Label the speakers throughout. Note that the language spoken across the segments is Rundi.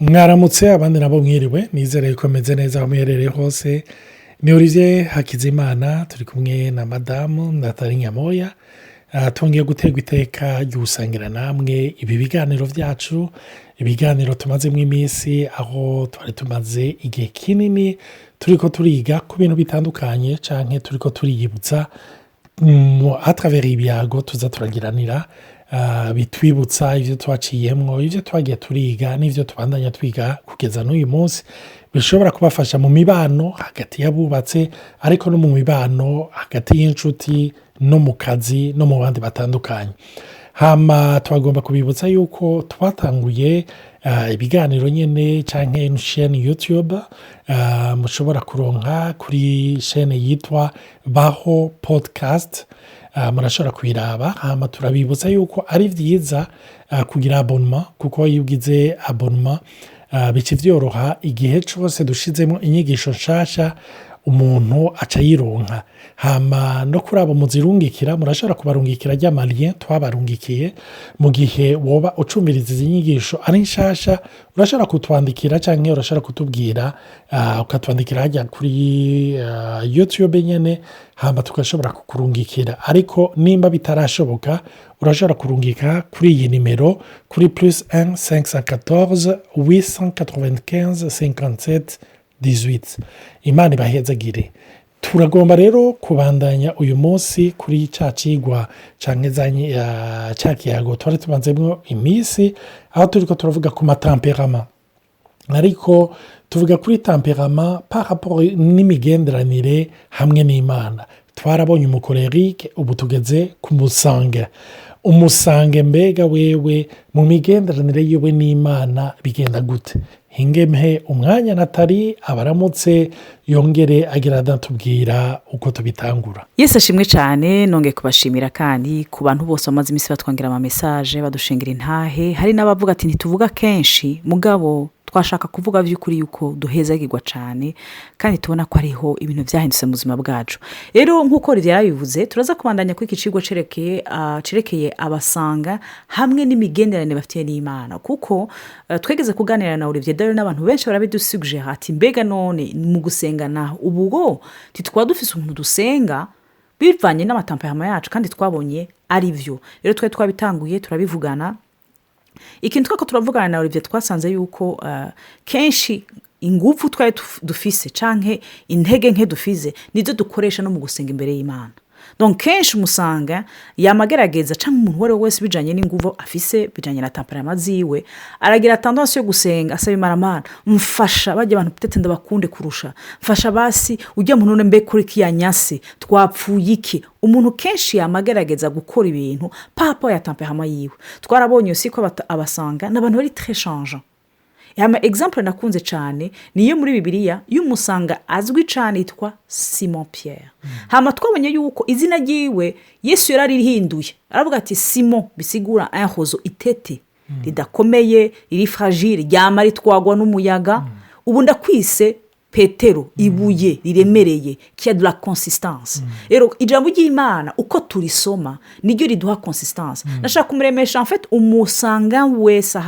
Speaker 1: Mwaramutse, abandi nabo mwiriwe. Nizere ko meze neza aho muherereye hose. Ni Olivier Hakizimana, turi kumwe na Madamu Nathalie Nyamoya. Twongeye guterwa iteka ry'ugusangira namwe ibi biganiro byacu, ibiganiro tumazemo iminsi, aho twari tumaze igihe kinini turi ko turiga ku bintu bitandukanye cyangwa turi ko turiyibutsa à travers ibyago tuza turagiranira, bitwibutsa ibyo twaciyemo, ibyo twagiye turiga n'ibyo tubandanya twiga kugeza n'uyu munsi, bishobora kubafasha mu mibano hagati y'abubatse, ariko no mu mibano hagati y'inshuti, no mu kazi, no mu bandi batandukanye. Hama twagomba kubibutsa yuko twatanguye ibiganiro nyine cyangwa chaîne YouTube mushobora kuronka kuri chaîne yitwa Baho Podcast. Murashobora kuyiraba. Hama turabibutsa yuko ari byiza kugira abonnement, kuko iyo ugize abonnement bica byoroha, igihe cyose dushyizemo inyigisho nshyashya umuntu aca ayironka. Hama no kuri abo muzirungikira, murashobora kubarungikira rya ma lien twabarungikiye. Mu gihe woba ucumviriza izi nyigisho ari nshyashya, urashobora kutwandikira cyangwa urashobora kutubwira, ukatwandikira hajya kuri YouTube nyine, hama tugashobora kukurungikira. Ariko nimba bitarashoboka, urashobora kurungika kuri iyi nimero, kuri +1 514 895 57 18. Imana ibahezagire. Turagomba rero kubandanya uyu munsi kuri cya kigwa cyangwa cya kiyago twari tubanzemo iminsi, aho turi ko turavuga ku ma tempéraments, ariko tuvuga kuri tempérament par rapport n'imigenderanire hamwe n'Imana. Twarabonye umu colérique, ubu tugeze ku mu sanguin. Umu sanguin mbega wewe mu migenderanire yiwe n'Imana bigenda gute? Hingemhe umwanya Nathalie abaramutse, yongere agira adatubwira uko tubitangura.
Speaker 2: Yesu ashimwe cyane. Nongeye kubashimira kandi ku bantu bose bamaze iminsi batwangira ama messages, badushingira intahe. Hari n'abavuga ati ntituvuga kenshi, mugabo twashaka kuvuga by'ukuri yuko duhezagirwa cyane kandi tubona ko hariho ibintu byahindutse mu buzima bwacu. Rero nk'uko yarabivuze, turaza kubandanya kuri iki kigo cerekeye aba sanguins hamwe n'imigenderanire bafitiye n'Imana, kuko twegeze kuganira na Olivier Dore n'abantu benshi barabidusugije hati: mbega none mu gusenga naho ubwo ntitwaba dufise umuntu dusenga bivanye n'ama tempéraments yacu? Kandi twabonye ari byo. Rero twari twabitanguye turabivugana. Ikintu twako turavugana na Olivier, twasanze yuko kenshi ingufu twari dufise cyangwa intege nke dufise nizo dukoresha no mu gusenga imbere y'Imana. Donc kenshi umusanga yamagerageza, cyangwa umuntu uwo ari we wese bijyanye n'ingufu afise, bijyanye na tempérament ziwe, aragira tendance yo gusenga asaba Imana: "Mana, mfasha bajya abantu peut-être ndabakunde kurusha, mfasha basi ujya muntu none mbe kuri kiyanyase twapfuye iki?" Umuntu kenshi yamagerageza gukora ibintu par rapport ya tempérament yiwe. Twarabonye si ko aba sanguins ni abantu bari très changeants. Ama exemple nakunze cyane niyo muri Bibiliya y'umu sanguin azwi cyane yitwa Simon Pierre. Hama twabonye yuko izina ryiwe Yesu yararihinduye, aravuga ati: "Simon", bisigura un roseau, itete ridakomeye, riri fragile, ryama ritwagwa n'umuyaga, "ubu ndakwise Petero, ibuye riremereye qui a de la consistance." Rero ijambo ry'Imana uko turisoma niryo riduha consistance. Nashaka kumuremesha en fait umu sanguin wese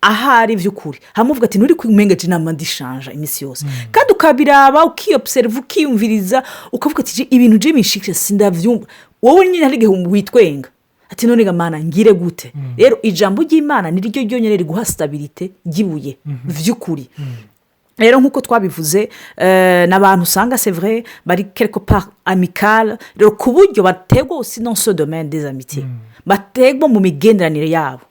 Speaker 2: ahari by'ukuri, hamuvuga ati nturi kumenga inama ndishanja iminsi yose, kandi ukabiraba, ukiyobserva, ukiyumviriza, ukavuga ati ibintu je binshikira sindabyumva. Wowe nyine hari igihe witwenga ati none Mana ngire gute? Rero ijambo ry'Imana ni ryo ryonyine riguha stabilité ry'ibuye by'ukuri. Rero nk'uko twabivuze, ni abantu usanga, c'est vrai, bari quelque part amical, rero ku buryo bategwa aussi dans ce domaine des amitiés, bategwa mu migenderanire yabo.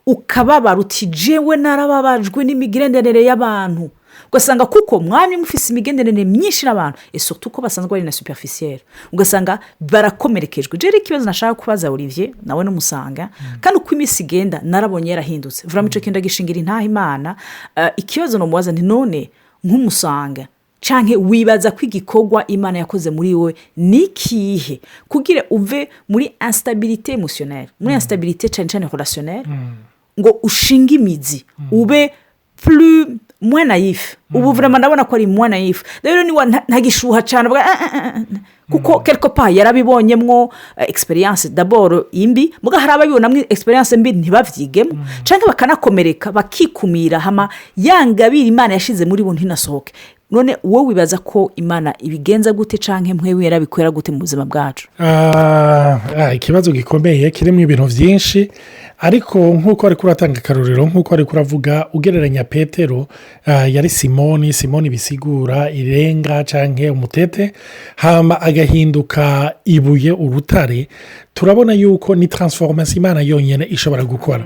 Speaker 2: Ukababara uti jewe narababajwe n'imigenderanire y'abantu. Ugasanga kuko mwamye mufise imigenderanire myinshi n'abantu, et surtout ko basanzwe bari na superficiel, ugasanga barakomerekejwe. Rero ikibazo nashaka kubaza Olivier, nawe n'umu sanguin, kandi uko iminsi igenda narabonye yarahindutse vraiment, icyo kintu gishingira intaha Imana. Ikibazo namubaza nti none nk'umu sanguin canke wibaza ko igikorwa Imana yakoze muri wowe ni ikihe kugira uve muri instabilité émotionnelle, muri instabilité cyane cyane relationnelle, ngo ushinge imizi, ube plus Moins naïf ubu, vraiment ndabona ko ari moins naïf. Rero niwa ntagishuha cyane avuga, "Ah, ah, ah, ah." Kuko quelque part yarabibonyemwo expérience d'abord imbi. Muga hari ababibonamo expérience mbi ntibabyigemo, cyangwa bakanakomereka, bakikumira, hama ya ngabire Imana yashize muri bo ntinasohoke. None wowe wibaza ko Imana ibigenza gute, cyangwa mwe yarabikorera gute mu buzima bwacu?
Speaker 1: Ikibazo gikomeye kirimo ibintu byinshi, ariko nk'uko ariko uratanga akarorero, nk'uko ariko uravuga ugereranya Petero, yari Simoni. Simoni bisigura irenga cyangwa umutete, hama agahinduka ibuye, urutare. Turabona yuko ni transformation Imana yonyine ishobora gukora.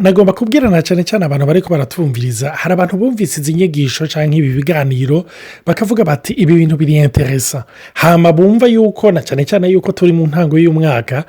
Speaker 1: Nagomba kubwirana cyane cyane abantu bari baratumviriza. Hari abantu bumvise izi nyigisho cyangwa ibi biganiro bakavuga bati: "Ibi bintu biri intéressant." Hama bumva yuko na cyane cyane yuko turi mu ntango y'umwaka,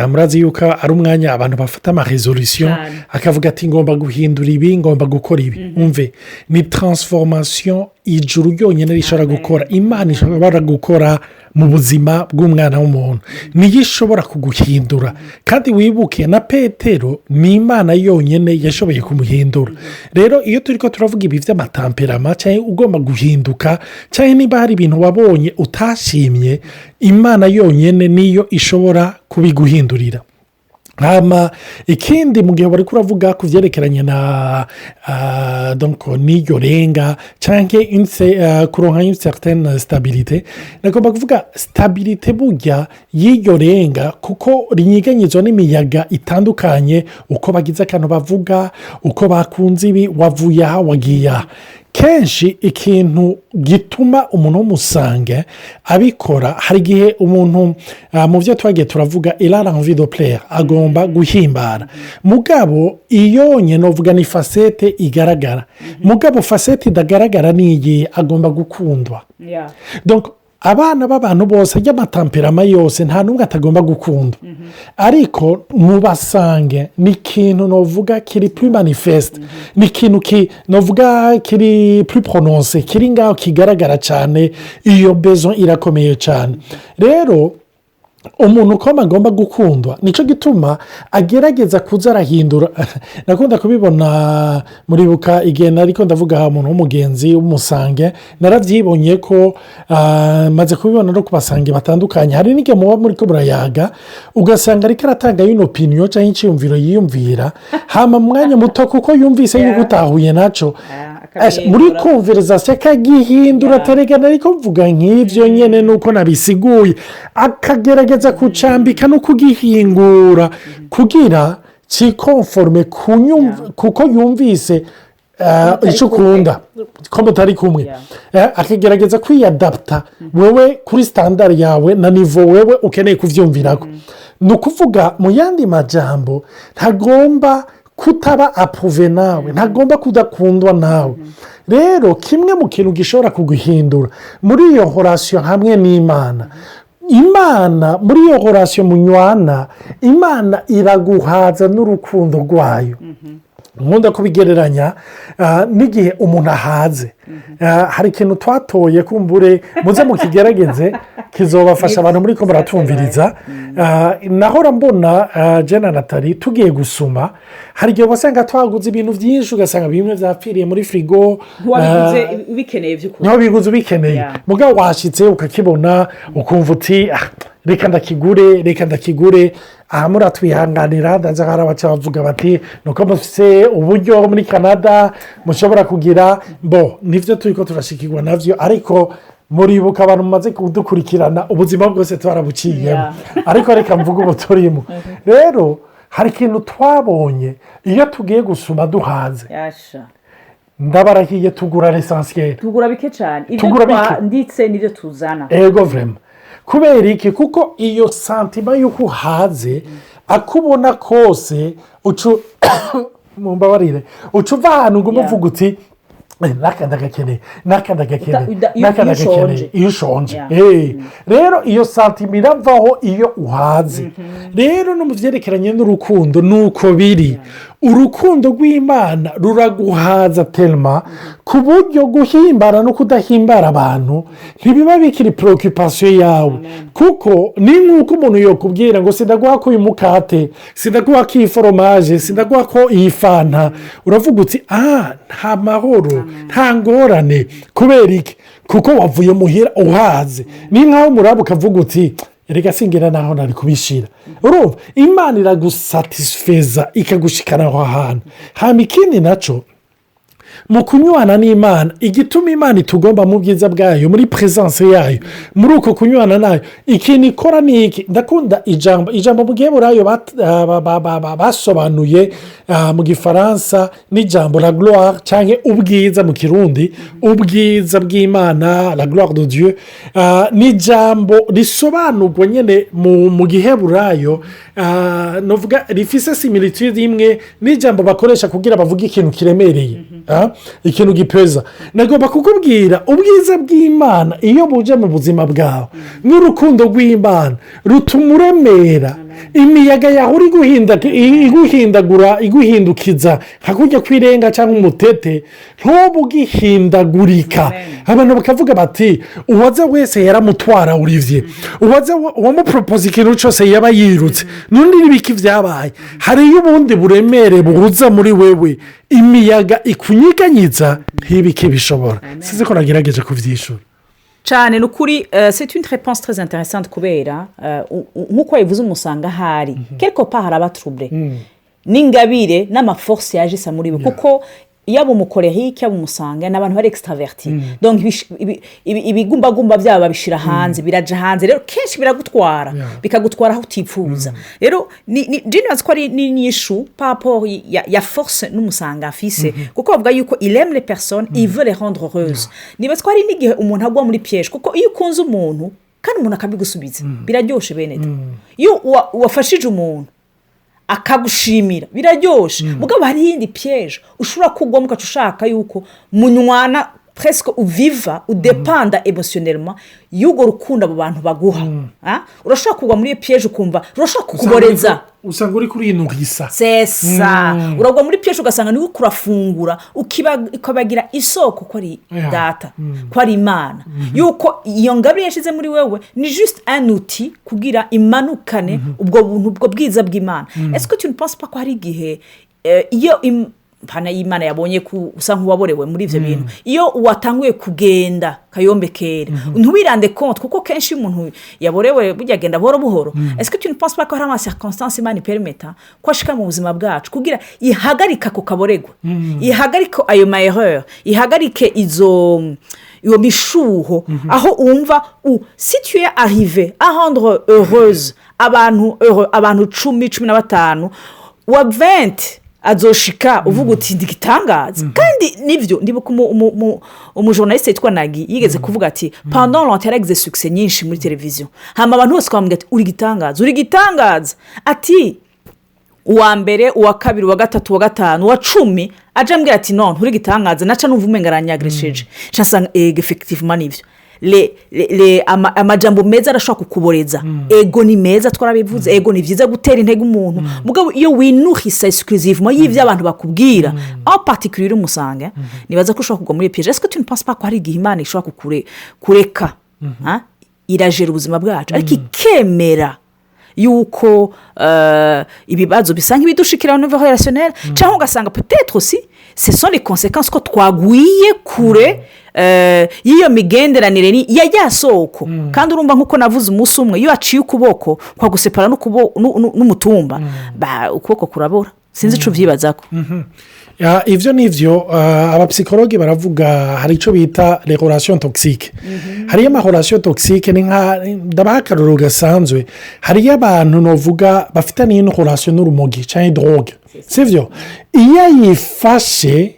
Speaker 1: murazi yuko ari umwanya abantu bafata ama résolutions, akavuga ati: "Ngomba guhindura ibi, ngomba gukora ibi." Umve, ni transformation ijuru ryonyine rishobora gukora, Imana ishobora gukora mu buzima bw'umwana w'umuntu, niyo ishobora kuguhindura. Kandi wibuke na Petero, ni Imana yonyine yashoboye kumuhindura. Rero iyo turi ko turavuga ibi by'ama tempérament, cyangwa ugomba guhinduka, cyangwa niba hari ibintu wabonye utashimye, Imana yonyine niyo ishobora kubiguhindurira. Hama ikindi, mu gihe bari kuravuga ku byerekeranye na n'iryo renga cyangwa kuronka une certaine stabilité, nagomba kuvuga stabilité burya y'iryo renga, kuko rinyeganyezwa n'imiyaga itandukanye, uko bagize akantu bavuga, uko bakunze ibi, wavuye aha, wagiye aha. Kenshi ikintu gituma umuntu w'umu sanguin abikora, hari igihe umuntu, mu byo twagiye turavuga, il a envie de plaire, agomba guhimbara. Mugabo iyo nyine uvuga ni facette igaragara, mugabo facette itagaragara ni iyi: agomba gukundwa. Abana b'abantu bose, ry'ama tempérament yose, nta n'umwe atagomba gukundwa, ariko mubasange ni ikintu navuga kiri plus manifeste, ni ikintu navuga kiri plus prononcé, kiri ngaho kigaragara cyane. Iyo besoin irakomeye cyane. Rero umuntu uko agomba gukundwa, nicyo gituma agerageza kuza arahindura. Nakunda kubibona, muribuka igihe ariko ndavuga umuntu w'umugenzi w'umu sanguin, narabyibonye ko maze kubibona no ku ba sanguin batandukanye. Hari n'igihe muba muri ko murayaga, ugasanga ariko aratanga une opinion cyangwa icyiyumviro yiyumvira, hama mu mwanya muto, kuko yumvise yuko utahuye nacyo muri conversation, akagihindura, ataregana ariko mvuga nk'ibyo nyine nuko nabisiguye, akagerageza kucambika no kugihingura kugira ki conforme, kuko yumvise icyo ukunda ko mutari kumwe, akagerageza kwiyadapta wewe kuri standard yawe na niveau wewe ukeneye kubyumvirako. Ni ukuvuga mu yandi majambo, ntagomba kutaba approuvé nawe, ntagomba kudakundwa nawe. Rero kimwe mu kintu gishobora kuguhindura muri iyo relation hamwe n'Imana, Imana muri iyo relation munywana, Imana iraguhaza n'urukundo rwayo. Nkunda kubigereranya n'igihe umuntu ahaze. Hari ikintu twatoye, kumbure muze mukigerageze, kizobafasha abantu muri ko muratumviriza. Nahora mbona jena Natali tugiye gusuma, hari igihe wasanga twaguze ibintu byinshi, ugasanga bimwe byapfiriye muri frigo.
Speaker 2: Ntiwabiguze ubikeneye by'ukuri.
Speaker 1: Ntiwabiguze ubikeneye, mugabo washyitse ukakibona, ukumva uti: "Reka ndakigure, reka ndakigure." Aha muratwihanganira, ndaza hari abaca bavuga bati: "Nuko mufite uburyo muri Canada mushobora kugira bo." Nibyo turi ko turashikirwa nabyo, ariko muribuka abantu mumaze kudukurikirana, ubuzima bwose twarabuciyemo. Ariko reka mvuge ubu turimo. Rero hari ikintu twabonye: iyo tugiye gusuma duhaze, ndabarahiye, tugura l'essentiel.
Speaker 2: Tugura bike cyane, ibyo twanditse nibyo tuzana.
Speaker 1: Ego, vraiment. Kubera iki? Kuko iyo sentiment y'uko uhaze, akubona kose, mumbabarire, uca uva ahantu ngo uvuga uti: "N'aka ndagakeneye, n'aka ndagakeneye, n'aka ndagakeneye." Iyo ushonje rero, iyo sentiment iravaho iyo uhaze. Rero no mu byerekeranye n'urukundo ni uko biri. Urukundo rw'Imana ruraguhaza tellement. Ku buryo guhimbara no kudahimbara abantu ntibiba bikiri préoccupation yawe, kuko ni nk'uko umuntu yakubwira ngo "Sindaguha ko uyu mukate, sindaguha ko iyi fromage, sindaguha ko iyi fanta." Uravuga uti: "Ah, nta mahoro, nta ngorane." Kubera iki? Kuko wavuye muhira uhaze. Ni nk'aho umuraba ukavuga uti: "Reka singira naho nari kubishyira." Urumva Imana iragusatisfeza, ikagushikana aho hantu. Hano ikindi nacyo, mu kunywana n'Imana, igituma Imana itugomba mu bwiza bwayo, muri présence yayo, muri uko kunywana nayo, ikintu ikora ni iki? Ndakunda ijambo mu giheburayo basobanuye mu Gifaransa n'ijambo la gloire cyangwa ubwiza mu Kirundi, ubwiza bw'Imana, la gloire de Dieu, ni ijambo risobanurwa nyine mu Giheburayo, rifise similitude imwe n'ijambo bakoresha kugira bavuge ikintu kiremereye, ikintu gipeza. Nagomba kukubwira, ubwiza bw'Imana iyo buje mu buzima bwawe n'urukundo rw'Imana rutuma uremera. Imiyaga yawe iguhindagura, iguhindukiza nka kujya kw'irenga cyangwa umutete, ntube ugihindagurika. Abantu bakavuga bati: "Uwaza wese yaramutwara Olivier, uwaza uwamuporopoza ikintu cyose yaba yirutse." N'undi n'ibiki byabaye? Hariyo ubundi buremere buhuza muri wewe, imiyaga ikunyiganyiza ntibike bishobora. Sinzi ko nagerageje kubyishyura.
Speaker 2: Cyane, ni ukuri, c'est une réponse très intéressante, kubera nk'uko wabivuze, umusanga ahari quelque part haraba trouble n'ingabire n'ama forces yaje isa muri we, kuko yaba umu colérique, yaba umusanga, ni abantu bari extravertis. Donc ibigumbagumba byabo babishyira hanze, biraja hanze. Rero kenshi biragutwara, bikagutwara aho utifuza. Rero nibaza ko ari n'inyishu par rapport ya force n'umusanga afise, kuko bavuga yuko il aime les personnes, il veut les rendre heureuses. Nibaza ko hari n'igihe umuntu agwa muri piège, kuko iyo ukunze umuntu kandi umuntu akabigusubiza, biraryoshye bene da. Iyo wafashije umuntu akagushimira, biraryoshye. Mugabo hari iyindi piège ushobora kugwamo, ugaca ushaka yuko munywana presque, uviva udepanda émotionnellement y'urwo rukundo abo bantu baguha. Urashobora kugwa muri iyo piège, ukumva urashobora kukuboreza.
Speaker 1: Usanga uri kurinugisa.
Speaker 2: C'est ça. Uragwa muri piège, ugasanga niwe kurafungura, ukabagira isoko ko ari Data, ko ari Imana, yuko iyo ngabire yashyize muri wewe ni juste un outil kugira imanukane ubwo buntu, ubwo bwiza bw'Imana. Est-ce que tu ne penses pas ko hari igihe iyo mpana y'Imana yabonye ko usa nk'uwaborewe muri ibyo bintu, iyo watanguye kugenda kayombekera ntubirande compte, kuko kenshi iyo umuntu yaborewe burya agenda buhoro buhoro? Est-ce que tu ne penses pas ko hari ama circonstances Imana iperimeta ko ashika mu buzima bwacu kugira ihagarike ako kaboregwa, ihagarike ayo ma erreurs, ihagarike iyo mishuho, aho wumva si tu es arrivé à rendre heureuse abantu, heureux abantu 10, 15, wa 20 azoshika uvuga uti: "Ndigitangaza." Kandi nibyo, ndibuka umu journaliste witwa Nagi yigeze kuvuga ati pendant longtemps yaragize succès nyinshi muri televiziyo, hama abantu bose bamubwira ati: "Uri gitangaza, uri gitangaza." Ati uwa mbere, uwa kabiri, uwa gatatu, uwa gatanu, uwa 10 aje ambwira ati: "Non, nturi gitangaza," naca numva umenga aranyagiresheje. Nsanga ego, effectivement nibyo. Amajambo meza arashobora kukuboreza. Ego, ni meza, twarabivuze. Ego, ni byiza gutera intege umuntu. Mugabo iyo winuhisa exclusivement y'ibyo abantu bakubwira, en particulier umusange, nibaza ko ushobora kugwa muri iyo piège. Est-ce que tu ne penses pas ko hari igihe Imana ishobora kureka, irajera ubuzima bwacu, ariko ikemera yuko ibibazo bisa nk'ibidushikira au niveau relationnel, cyangwa ugasanga peut-être aussi ce sont les conséquences ko twagwiye kure y'iyo migenderanire ni ya ya soko? Kandi urumva, nk'uko navuze umunsi umwe, iyo waciye ukuboko kwagusepara n'umutumba, ukuboko kurabora. Sinzi icyo ubyibaza ko.
Speaker 1: Ibyo ni byo. Aba psychologues baravuga, hari icyo bita relations toxiques. Hariyo ama relations toxiques, ni nka ndabaha akarorero gasanzwe: hariyo abantu navuga bafitanye relation n'urumogi cyangwa drogue, si byo? Iyo ayifashe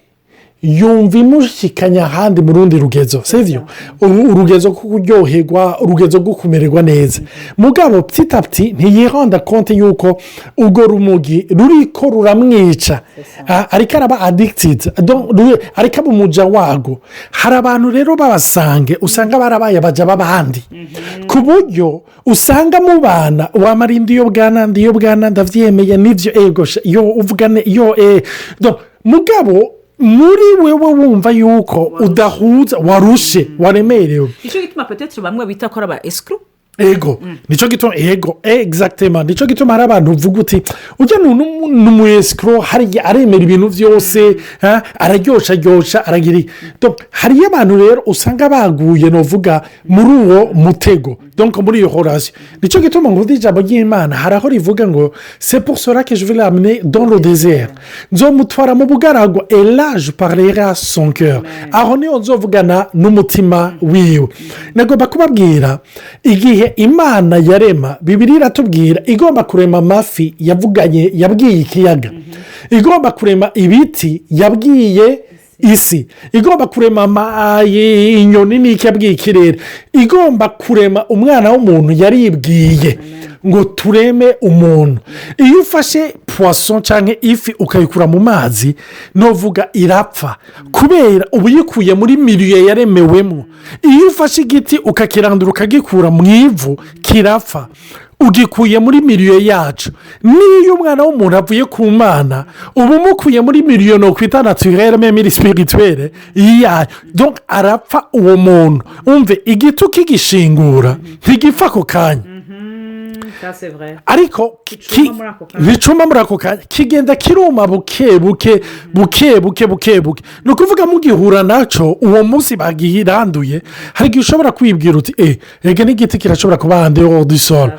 Speaker 1: yumva imushikanya ahandi mu rundi rugezo, si byo? Urugezo rwo kuryoherwa, urugezo rwo kumererwa neza. Mugabo petit à petit ntiyiranda compte yuko urwo rumogi ruriko ruramwica, ariko araba addicted, ariko aba umuja warwo. Hari abantu rero babasange usanga barabaye abaja b'abandi, ku buryo usanga mubana wamarinda iyo bwana ndiyo bwana ndabyemeye, nibyo, ego, iyo uvugane iyo mugabo. Muri wewe wumva yuko udahuza, warushe, waremerewe.
Speaker 2: Nicyo gituma peut-être bamwe bita ko ari aba escrocs.
Speaker 1: Ego, nicyo gituma, ego, exactement, nicyo gituma hari abantu uvuga uti: "Ujya ni umu escroc, hariya aremera ibintu byose, araryosha aryoshya, aragira." Hariyo abantu rero usanga baguye, nuvuga, muri uwo mutego, donc muri iyo relation. Nicyo gituma ngo ijambo ry'Imana hari aho rivuga ngo: "C'est pour cela que je vais l'amener dans le désert, nzomutwara mu bugaragwa, et là je parlerai à son cœur, aho niho nzovugana n'umutima wiwe." Nagomba kubabwira, igihe Imana yarema, Bibiliya iratubwira, igomba kurema amafi yavuganye, yabwiye ikiyaga; igomba kurema ibiti yabwiye isi; igomba kurema inyoni n'iki yabwiye ikirere; igomba kurema umwana w'umuntu yaribwiye ngo: "Tureme umuntu." Iyo ufashe poisson cyangwa ifi ukayikura mu mazi, ntuvuga irapfa, kubera uba uyikuye muri milieu yaremewemo. Iyo ufashe igiti ukakirandura, ukagikura mu ivu, kirapfa, ugikuye muri milieu yacu. N'iyo umwana w'umuntu avuye ku Mana, uba umukuye muri milieu no kwita naturelle, même spirituelle yayo, donc arapfa uwo muntu. Umve, igiti ukigishingura ntigipfa ako kanya, ariko nticuma muri ako kanya, kigenda kiruma buke buke buke buke buke buke. Ni ukuvuga mugihura nacyo uwo munsi bagiranduye, hari igihe ushobora kwibwira uti: "Reka n'igiti kirashobora kuba en dehors du sol."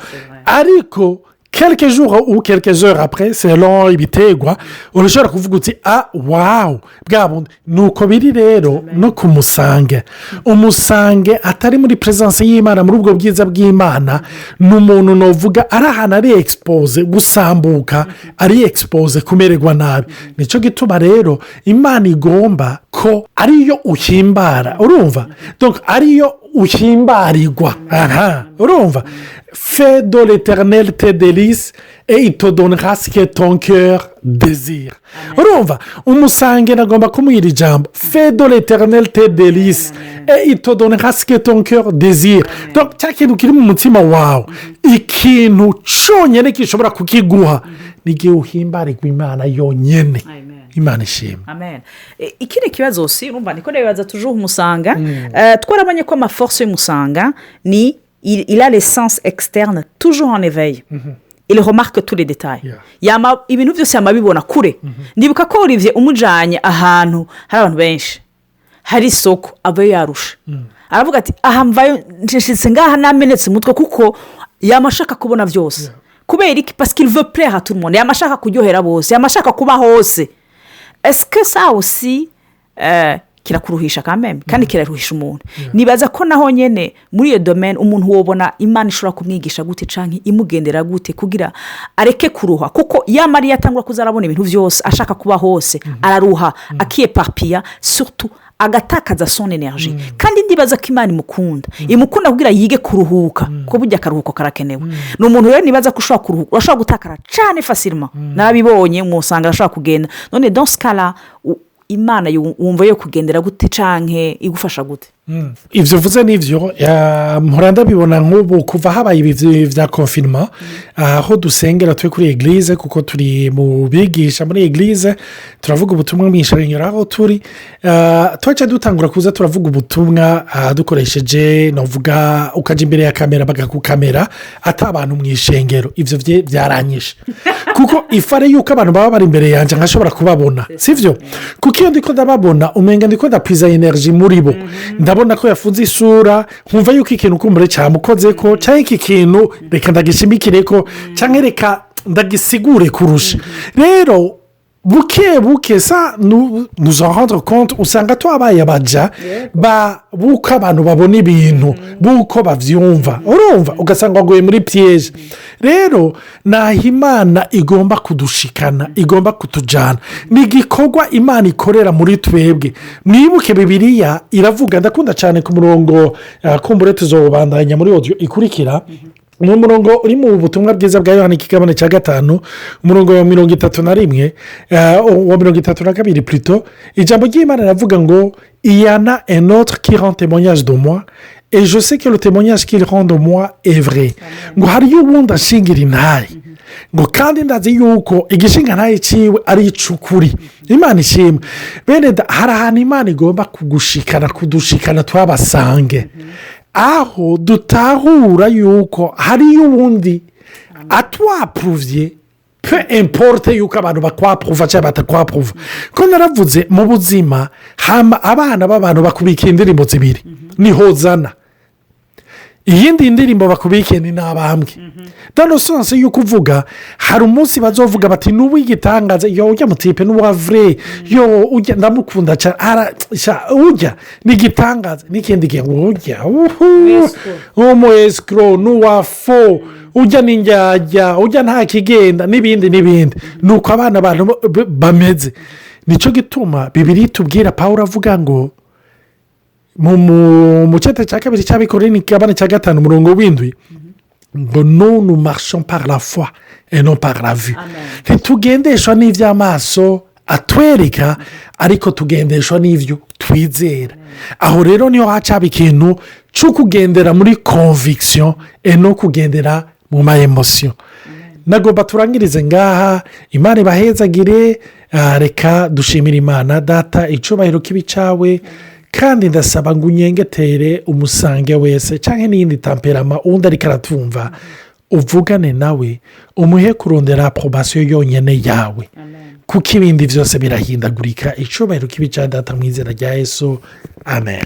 Speaker 1: Ariko quelques jours ou quelques heures après, selon ibiterwa, urashobora kuvuga uti: "Ah, waouh, bwa bundi." Ni uko biri rero no ku musanguin. Umusanguin atari muri présence y'Imana, muri ubwo bwiza bw'Imana, ni umuntu navuga ari ahantu ari exposé gusambuka, ari exposé kumererwa nabi. Nicyo gituma rero Imana igomba ko ariyo uhimbara, urumva, ariyo uhimbarirwa. Aha urumva: "Fais de l'Éternel tes délices et il te donnera ce que ton cœur désire." Urumva, umusanguin agomba kumwira ijambo: "Fais de l'Éternel tes délices et il te donnera ce que ton cœur désire." Cya kintu kiri mu mutima wawe, ikintu cyonyine gishobora kukiguha ni igihe uhimbarirwa Imana yonyine. Imana ishimwe.
Speaker 2: Amen. Ikindi kibazo, si urumva, niko nibaza toujours umusanguin. Twarabonye ko amaforces y'umusanguin ni il a les sens externes toujours en éveil, il remarque tous les détails. Yama ibintu byose yama abibona kure. Ndibuka ko Olivier umujyanye ahantu hari abantu benshi, hari isoko, avayo yarusha, aravuga ati: "Aha mvayo nshishitse ngaha namenetse umutwe," kuko yama ashaka kubona byose. Kubera iki? Parce qu'il veut plaire à tout le monde, yama ashaka kuryohera bose, yama ashaka kuba hose. Est-ce que ça aussi kirakuruhisha quand même? Kandi kiraruhisha umuntu. Nibaza ko naho nyine muri iyo domaine umuntu wobona Imana ishobora kumwigisha gute cyangwa imugendera gute kugira areke kuruha? Kuko iyo amariye atangura kuza arabona ibintu byose, ashaka kuba hose, araruha, akiyéparpilla, surtout agatakaza son énergie. Kandi ndibaza ko Imana imukunda, imukunda kugira yige kuruhuka, kuko burya akaruhuko karakenewe. Ni umuntu rero nibaza ko ushobora kuruhuka, urashobora gutakara cyane facilement, narabibonye, umusanga arashobora kugenda. None dans ce cas-là Imana wumva yo kugendera gute canke igufasha gute?
Speaker 1: Ibyo uvuze nibyo, mpora ndabibona. Nk'ubu kuva habaye ibi bya confinement, aho dusengera turi kuri église, kuko turi mu bigisha muri église, turavuga ubutumwa mu ishengero aho turi, twaca dutangura kuza turavuga ubutumwa dukoresheje, navuga, ukajya imbere ya caméra bakagukamera ati abantu mu ishengero. Ibyo byaranyishe, kuko il fallait yuko abantu baba bari imbere yanjye nkashobora kubabona, si byo? Kuko iyo ndiko ndababona, umenga ndiko ndapuiza énergie muri bo. Ndabona ko yafunze isura, nkumva yuko ikintu kumbure cyamukoze ko, cyangwa iki kintu reka ndagishimikire ko, cyangwa reka ndagisigure kurusha. Rero buke buke, sans nous en rendre compte, usanga twabaye abaja ba buko abantu babona ibintu, buko babyumva. Urumva, ugasanga waguye muri piège. Rero naho Imana igomba kudushikana, igomba kutujyana, ni igikorwa Imana ikorera muri twebwe. Mwibuke Bibiliya iravuga, ndakunda cyane ku murongo, kumbure tuzobandanya muri audio ikurikira, ni umurongo uri mu Butumwa Bwiza bwa Yohani, ikigabane cya 5, umurongo wa 31, wa 32 plutôt. Ijambo ry'Imana riravuga ngo: "Il y en a un autre qui rend témoignage de moi, et je sais que le témoignage qu'il rend de moi est vrai." Ngo hariyo uwundi ashingira intahe. Ngo kandi ndazi yuko igishinga ntayo ciwe ari icukuri. Imana ishimwe. Bene hari ahantu Imana igomba kugushikana, kudushikana, twabasange aho dutahura yuko hariyo uwundi atwapuruvye, peu importe yuko abantu bakwapuruva cyangwa batakwapuruva. Ko naravuze, mu buzima hama abana b'abantu bakubika indirimbo zibiri, ni hozana, iyindi ndirimbo bakubikiye ni n'abambwe. Dans le sens y'uko uvuga, hari umunsi bazovuga bati: "N'ubu igitangaza, yo ujya mu type n'uwa vrai, yo ujya ndamukunda cyane, ujya ni igitangaza." N'ikindi gihe ngo: "Ujya umu escroc, n'uwa faux, ujya n'indyarya, ujya nta kigenda," n'ibindi n'ibindi. Ni uko abana abantu bameze. Nicyo gituma Bibiri tubwira, Paul avuga ngo mu cyeta cya kabiri cy'Abikorinto, igabane cya 5, umurongo w'7, ngo: "Nous, nous marchons par la foi et non par la vue." Ntitugendeshwa n'iby'amaso atwereka, ariko tugendeshwa n'ibyo twizera. Aho rero niho hacaba ikintu cyo kugendera muri conviction et no kugendera mu ma émotions. Nagomba turangirize ngaha. Imana ibahezagire. Reka dushimire Imana Data. Icyubahiro kibi kandi ndasaba ngo unyengetere umu sanguin wese cyangwa n'iyindi tempérament, undi ariko aratumva, uvugane nawe, umuhe kurondera approbation yonyine yawe, kuko ibindi byose birahindagurika. Icyubahiro kibi cya Data mu izina rya Yesu, amen.